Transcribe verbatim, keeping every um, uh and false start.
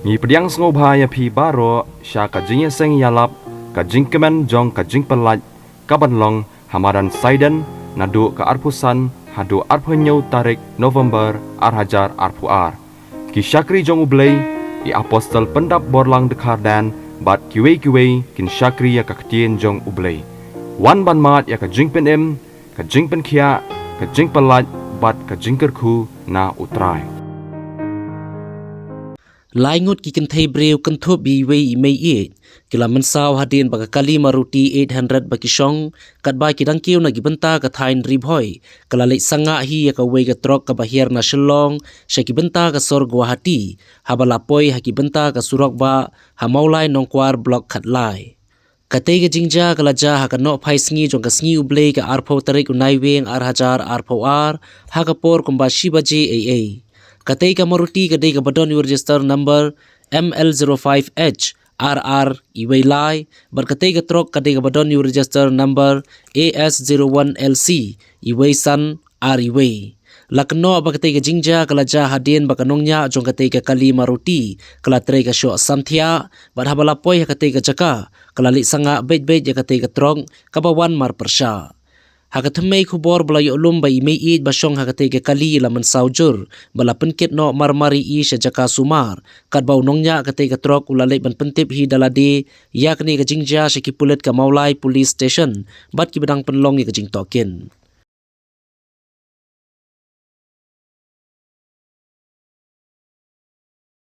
Ngi pdiang sngewbha ïa phi baroh sha ka jingïaseng ïalap, ka jingkmen jong ka jingpyllait, ka ban long ha madan Saiden, naduh ka arphew san haduh arphew hynñiew tarik November ar hajar arphew ar. Ki shakri jong U Blei, i apostol pyndap borlang dkhar dan, bad kiwei kiwei kin shakri ïa ka ktien jong U Blei. Wan ban mad ïa ka jingpynim, ka jingpynkhiah, ka jingpyllait, bad ka jingkyrkhu na U Trai. Lai ngut ki kynthei briew kynthup ïa iwei i mei ïeit, ki la mynsaw hadien ba ka kali Maruti eight hundred ba ki shong, katba ki dang kiew na ki bynta ka thaiñ Ri Bhoi, ka la leit sangah hi ïa kawei ka trok kaba hiar na Shillong sha ki bynta ka sor Guwahati, haba la poi ha ki bynta ka surok bah ha Mawlai Nongkwar, Block Khatlai. Katei ka jingjia ka la jia ha ka nohphai sngi jong ka sngi U Blei, ka arphew tarik u Naiwieng ar hajar arphew ar, ha ka por kumba shi baje eiei. Katei ka Maruti ka dei kaba don ïa u register number M L zero five H R R iwei lai, bad katei ka trok ka dei kaba don ïa u register number A S zero one L C iwei san ar iwei. La kynnoh ba katei ka jingjia ka la jia hadien ba ka nongñiah jong katei ka kali Maruti ka la trei ka shoh samthiah, bad haba la poi ha katei ka jaka, ka la leit sangah beit beit ïa katei ka trok kaba wan mar pyrshah. Ha ka thymmei khubor ba la ïoh lum ba i mei ïeit ba shong ha katei ka kali i la mynsaw jur, ba la pynkit noh mar mar ïa i sha jaka sumar, katba u nongñiah katei ka trok u la leit ban pyntip hi da lade ïa kane ka jingjia sha ki pulit ka Mawlai Police Station, bad kiba dang pynlong ïa ka jingtohkit.